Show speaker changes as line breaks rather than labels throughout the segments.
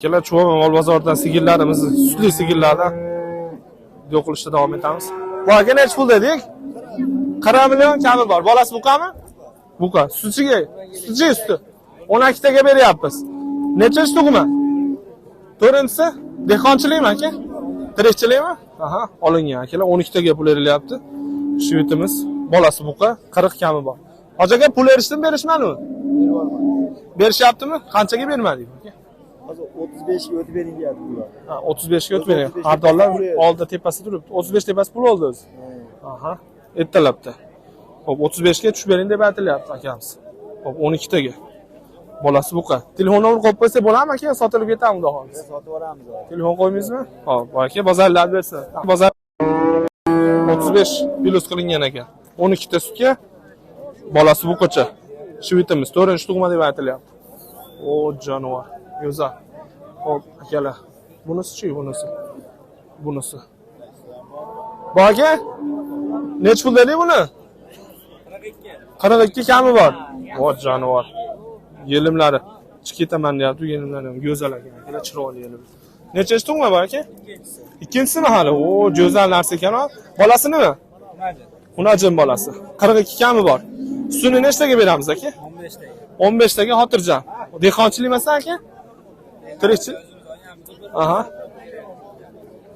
Akalar, Chuvon mol bozoridan sigirlarimizni, sutli sigirlardan video qilishda davom etamiz. Bu aka nechi pul dedik? 40 million kami bor. Bolasi buqami? Buqa. Sutchiga, sutchi suti. 12 taga beryapmiz. Nechinchi tug'ma? To'rtinchisi? Dehqonchilikmi aka? Tirikchilikmi? Aha, olingan akalar 12 taga pul berilyapti. Shvitimiz bolasi buqa 40 kami bor. Hoji aka pul berishdimi, berishmadimi? Berishyaptimi? Qanchaga bermadik aka?
Hozir 35 ga o'tib bering deyapti bular.
Ha, 35 ga o'tib bering. Xaridorlar oldida tepasida turibdi. 35 tepasi pul oldi o'zi. Aha, ertalabda. Xo'p, 35 ga tushib bering deb aytilyapti akamiz. Xo'p, 12 taga. Bolasi buqa. Telefon nomer qo'yib qo'ysak bo'ladimi aka? Sotilib ketadimi xudo xohlasa?
Sotib olamiz hozir.
Telefon qo'ymaysizmi? Xo'p, aka bozorlar bersin. Bozor 35 plus qilingan ekan. 12 ta sutga bolasi buqacha. Shvitimiz 4-tug'ma deb aytilyapti. O jonivor, go'zal. Xo'p, akalar. Bunisi-chi, bunisi. Bunisi. Bu aka nechi pul dedik buni? 42 kami bor. Vo jonivor. Yelimlari chiqib ketaman deyapti, yelimlari ham go'zal ekan. Akalar chiroyli yelim. Nechinchi tug'ma bor aka? Ikkinchisimi hali? O, go'zal narsa ekan. Bolasi nima? Hunajin bolasi. 42 kami bor. Sutini nechtaga beramiz aka?
15 taga.
15 taga xotirjam. Dehqonchilik emas aka? Tirikchi? Aha.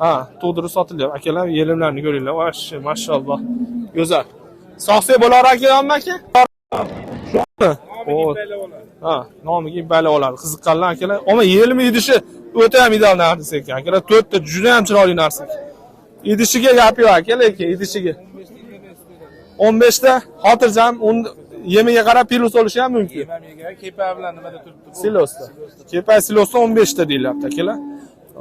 Ha, tug'dirib sotilyapti. Akalar, yelimlarni ko'ringlar. Vosh, mashalloh. Go'zal. Sog'sak bo'lar aka, yonmi aka? Shumi? O. Ha, nomiga bala oladi. Qiziqqanlar akalar. Ammo yelimi idishi o'ta ham ideal narsa ekan. Akalar, to'rtta juda ham chiroyli narsa ekan. Idishiga gap yo'q aka, lekin idishiga. 15 ta xotirjam, yemiga qarab plus olishi ham mumkin.
Yemamiga kepa bilan nimada turibdi bu?
Silosda. Kepa silosda 15 ta deyilyapti akalar.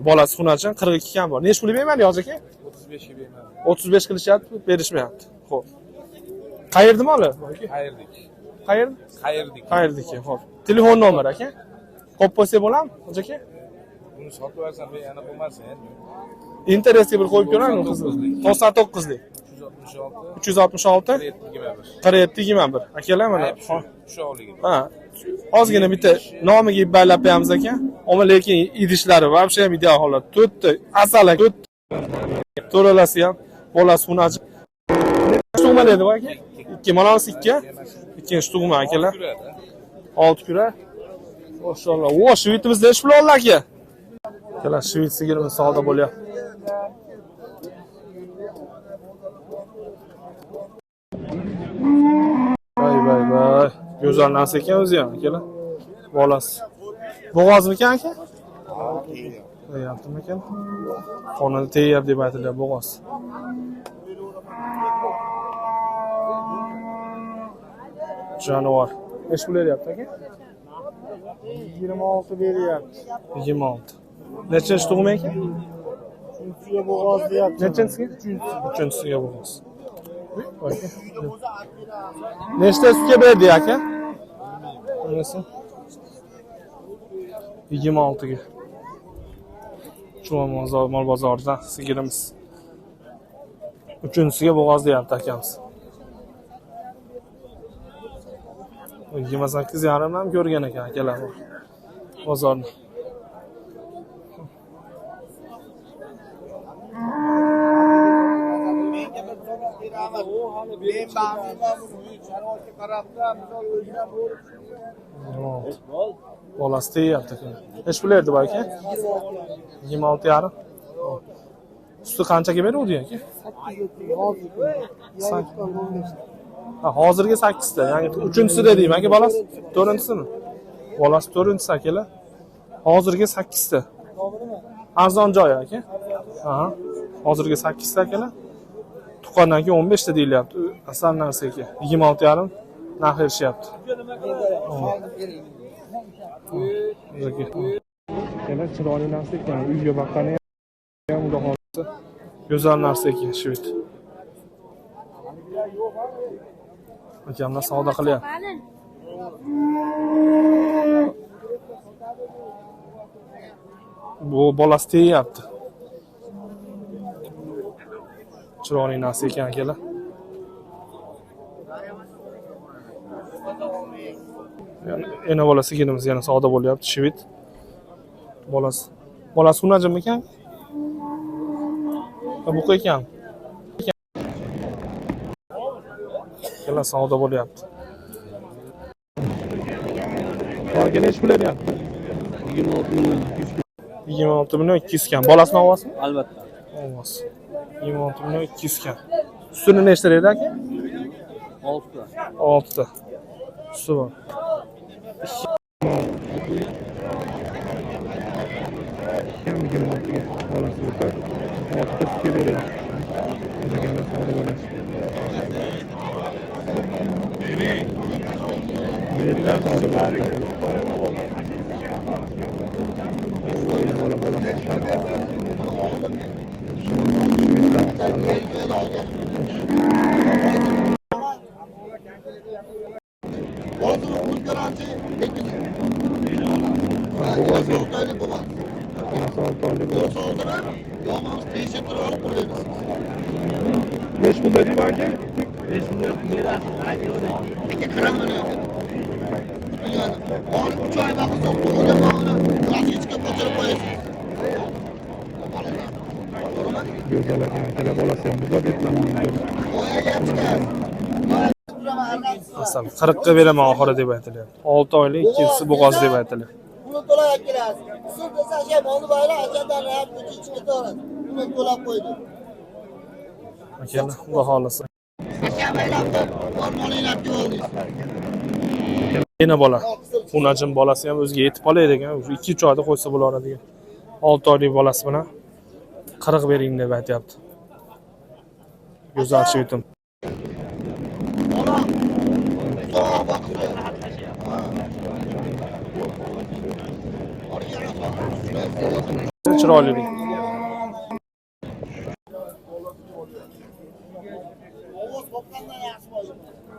Bolasi xunachin 42 kam bor. Nechi pul bermadi yoz aka?
35 ga bermadi.
35 qilishyapti, berishmayapti. Xo'p. Qayerda moli?
Qayerdik?
Qayerda?
Qayerdik?
Qayerdiki? Xo'p. Telefon nomeri aka? Qo'yib qo'ysak bo'ladimi, hoji aka?
Buni sotib olsam men yana bo'lmasin.
Interesga bir qo'yib ko'ramiz qiziq. 99lik.
366
366
47 21.
47 21. Akalar mana.
Ushoqligi.
Ha. Ozgina bitta nomiga baylab qo'yamiz aka. Ammo lekin idishlari вообще ham ideal holat. To'rtta asal aka. To'rtta to'ralasi ham bolasi xunachi. Tug'ma dedi bu aka. Ikki manasi ikki. Ikkinchi tug'ma akalar. Olti kura. Mashalloh. O, shvitimiz nechi pul oldi aka? Akalar, shvit sigirimiz savdo bo'lyapti. Vay vay vay. Go'zal narsa ekan o'zi ham akalar. Bolasi. Bo'g'ozmikan aka? Tegyaptimikan? Qonini tegyapti deb aytilyapti bo'g'oz. Jonivor. Nechi pul beryapti aka?
26 beryapti.
26. Nechinchi tug'ma aka?
Uchinchisiga bo'g'oz deyapti.
Nechinchisiga? Uchinchisiga bo'g'oz. Nechta sutga berdi aka? Bunisi 26 ga. Chuvon mol bozorida sigirimiz. Uchinchisiga bo'g'oz deyapti akamiz. 28 yarim ham ko'rgan ekan akalar bu bozorni. Bolasi tegyapti ekan. Nechi pul berdi bu aka? 26 yarim. Suti qanchaga beruvdi aka? Ha, hozirgi 8 ta. Ya'ni uchinchisi dedingmi aka bolasi? To'rtinchisimi? Bolasi to'rtinchisi akalar. Hozirgi 8 ta. Arzon joyi aka. Aha. Hozirgi 8 ta akalar. Tuqqandan keyin 15 ta deyilyapti. Asal narsa aka. 26 yarim narx erishyapti. Akalar chiroyli narsa ekan. Uyga boqqani ham xudo xohlasa go'zal narsa ekan shved. Akamlar savdo qilyapti. Bu bolasi tegyapti. Chiroyli narsa ekan akalar. Yana ena bola sigirimiz yana savdo bo'lyapti, shved. Bolasi. Bolasi hunajimikan? Buqa ekan. Akalar savdo bo'lyapti. Aka nechi pul beryapti?
26 million 200.
26 million 200 kan. Bolasini ovozmi?
Albatta.
Ovoz. 26 million 200 kan. Sutini nechta edi aka?
6 ta.
6 ta. Suti bor. Kam 26 ga bolasi bo'lsa, 6 ta sutga beradi. Akalar savdo bo'ladi. Berlar savdo bo'ladi. Bola bola. Besh pul deymi aka? Go'zal ekan, akalar bolasi ham buzab Asal 40 ga beraman oxiri deb aytilyapti. 6 oylik ikkinchisi bo'g'oz deb aytilyapti.
Buni to'lab kelasiz. Siz desa aka molni bayra akadan rahat uchinchi ketaveradi. Buni to'lab qo'ydi.
Akalar, xudo xolasa. Yana bola. Xunajim bolasi ham o'ziga yetib qoladi ekan. 2-3 oyda qo'ysa bo'laveradigan. 6 oylik bolasi bilan 40 bering deb aytyapti. Go'zal shutim. Chiroylilik.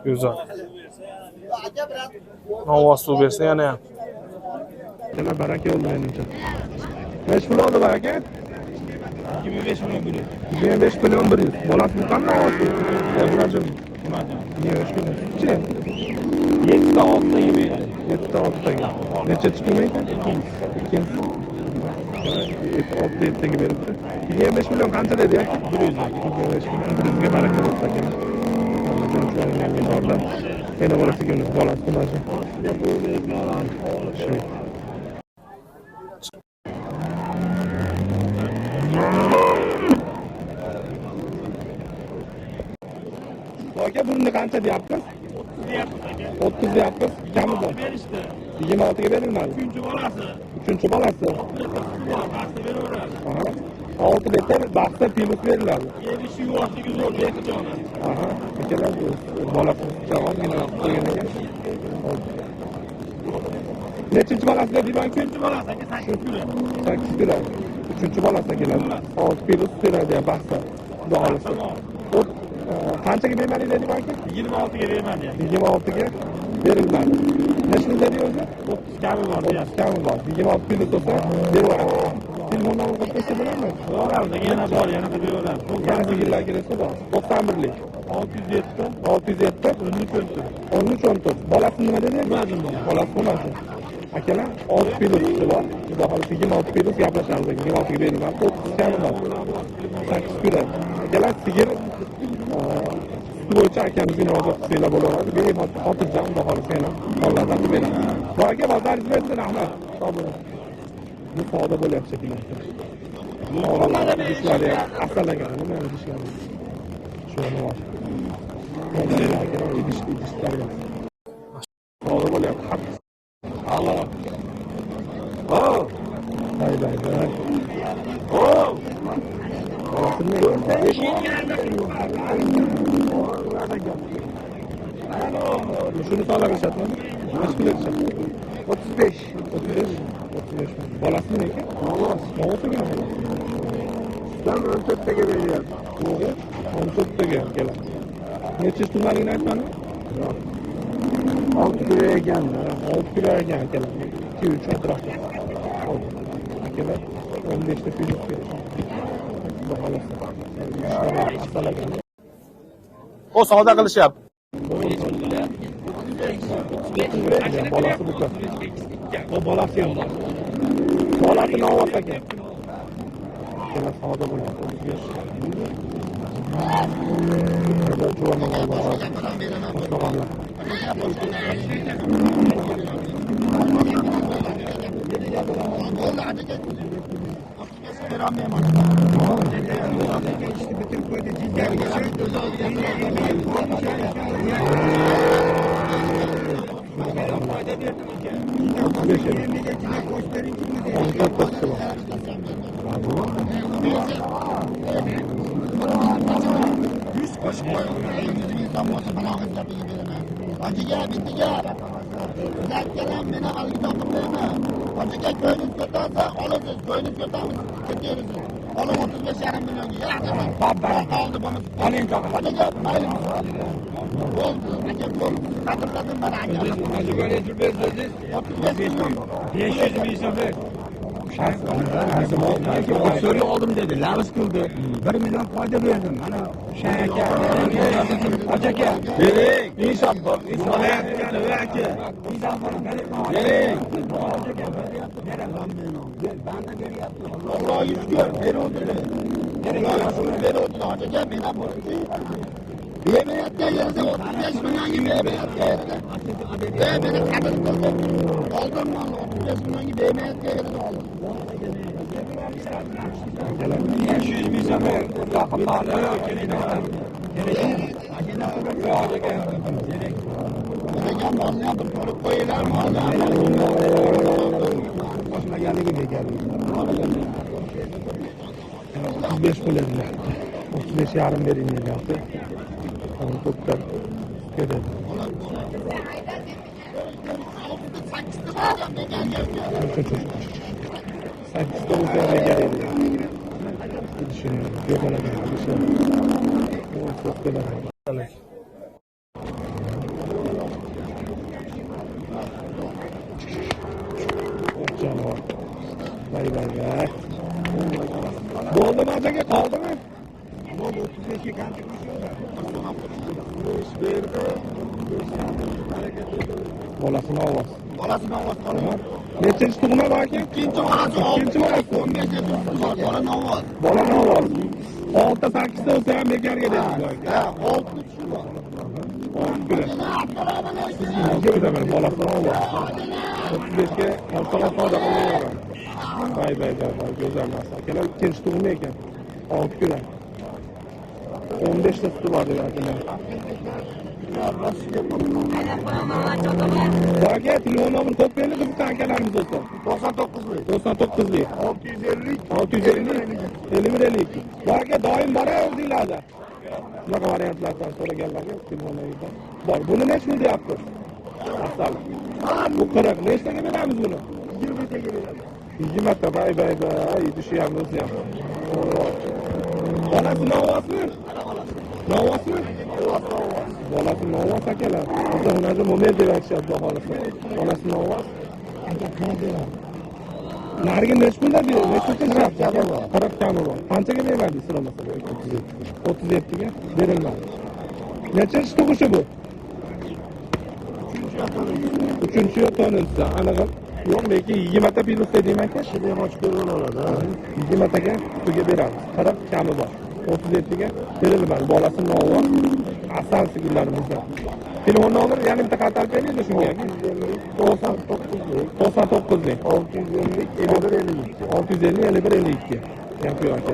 Go'zal. Ovoz suv bersa yana ham. Yana baraka bo'ldi menimcha. Nechi pul oldi aka?
25 million 100.
25 million 100. Bolasi qanday ovoz? Bunajim. 25 million. Chi?
7 ta 6 taga beradi.
7 ta 6 taga. Necha chiqdi ekan? Ikkinchisi. 6 7 taga beribdi. 25 million qancha dedi aka?
100.
25 million 100 ga baraka bo'lsin aka. Yana bolasiga uni bolasi bunajim. Shu. Aka burni qancha deyapmiz? 30 deyapmiz. Kami bor.
Berishdi.
26 ga berilmadi.
3-chi bolasi.
3-chi bolasi.
Baxta beraveradi.
Aha. 6 litr baxta plyus beriladi.
Yedishi yuvoshligi zo'r, beqichona.
Aha. Akalar bolasi ozgina qo'ygan ekan. Nechinchi bolasi deyman?
3-chi bolasi aka 8 kilo.
8 kilo. 3-chi bolasi keladi. 6 plyus beradi baxta. Xudo xolasa. Qanchaga bermadi dedi aka?
26 ga bermadi.
26 ga berilmadi. Necha dedi o'zi?
30 kami bor
30 kami bor. 26 plyus bo'lsa beraveradi. Telefon nomer qo'yib qo'ysa bo'ladimi?
Bo'laveradi, yana bor, yana qilib beraveradi.
Yana sigirlar kelsa bor. 91lik.
607
607
13 14.
13 14. Bolasi nima dedi?
Xunadim bola.
Bolasi xunadim. Akalar 6 plyus bor. Xudo xolasa 26 plyus gaplashamiz. 26 ga berilmadi. 30 kami bor. 8 kilo. Akalar sigir suti bo'yicha akamizga murojaat qilsanglar bo'laveradi. Bemalol xotirjam, xudo xolasa yana mollardan qilib beradi. Bu aka bozoringiz bersin, rahmat. Sog' bo'ling. Bu savdo bo'lyapti shekilli. Idishlari ham asal ekan, nima idishlari? Shuni bor. Idish idishlar bor. Savdo bo'lyapti.
Allo. Oh,
Hay hay hay.
oh.
Shuni savdo qilishadimi? Nechi pul aytishadi? 35. 35. 35. Bolasi nima ekan? Ovoz. Ovoz ekan.
Sutdan 14 taga beryapti.
To'g'ri. 14 taga keladi. Necha tug'maligini aytmadimi?
6 kilo ekan.
6 kilo ekan akalar. 2-3 atrofda. Akalar 15 ta plyus beradi. Xudo xolasa. Asal ekan. O savdo qilishyapti. Bolasi buka.
O bolasi ham bor.
Bolasi novvos ekan. Ikkala savdo bo'lyapti. 35.
So'rib oldim dedi, lavz qildi. 1 million foyda berdim. Mana Shay aka, Hoji aka.
Bering.
Insof bor.
Aka. Bering.
Allohga shukr, beruvdi. Beruvdi, Hoji aka, men ham bermayotgan yerida 35 millionga bermayotgan yerida. Meni qadr qildi. Oldim molni 35 millionga bermayotgan yerida oldim.
500 ming so'm yaqin moli keling.
Degan molni ham bir ko'rib qo'yinglar, molni.
Qo'shmaganligi bekor.
35 pul edilar. 35,5 bering deyapti. To'plar keladi. Sakkizta bo'lsa bekor edi. Vay vay vay. Bo'ldimi aka, qoldimi?
Bo'ldi, 35 ga qancha berdi.
Bolasini ovoz.
Bolasini ovoz qoldi.
Nechinchi tug'ma bor aka?
Ikkinchi bolasi,
ikkinchi bolasi.
15 ta bola ovoz.
Bola ovoz. 6 8 ta bo'lsa ham bekorga deysiz aka.
Ha, 6 tushi bor.
Bolasini ovoz. 35 ga orqaga savdo qilaveradi. Vay vay vay, go'zal narsa. Akalar ikkinchi tug'ma ekan. 6 kilo. 15 ta suti bor deb aytdilar. Aka, telefon nomerini qo'yib bering, qiziqqan akalarimiz bo'lsa.
99lik.
99lik.
650
650 51 52. Bu aka doim boradi o'zinglarda. Shunaqa variantlardan so'raganlarga telefon nomeri bor. Buni necha pul deyapsiz? Asal. Bu 40. Nechtaga beramiz buni?
20 taga beramiz.
20 ta. Vay vay vay, idishi ham o'zi ham. Bolasi novvosmi? Novvosmi? Bolasi novvos akalar. Bizda hunarda mo'min deb aytishadi, xudo xohlasa. Bolasi novvos. Narigi necha pulda beradi? Necha pul kami bor? 40 kami bor. Qanchaga beradi so'ramasa? 37 ga berilmadi. Nechinchi tug'ishi bu? 3-chi yo 4-chisi. Aniq yo'q, lekin 20 ta plyus deyman aka.
Ochib berib oladi.
20 taga sutiga beramiz. 40 kami bor. 37 ga berilmadi. Bolasi novvos. Asal sigirlarimizdan. Telefon nomeri yana bitta qaytarib bering shunga.
99lik
99lik
650 51 52.
650 51 52. Gap yo'q aka.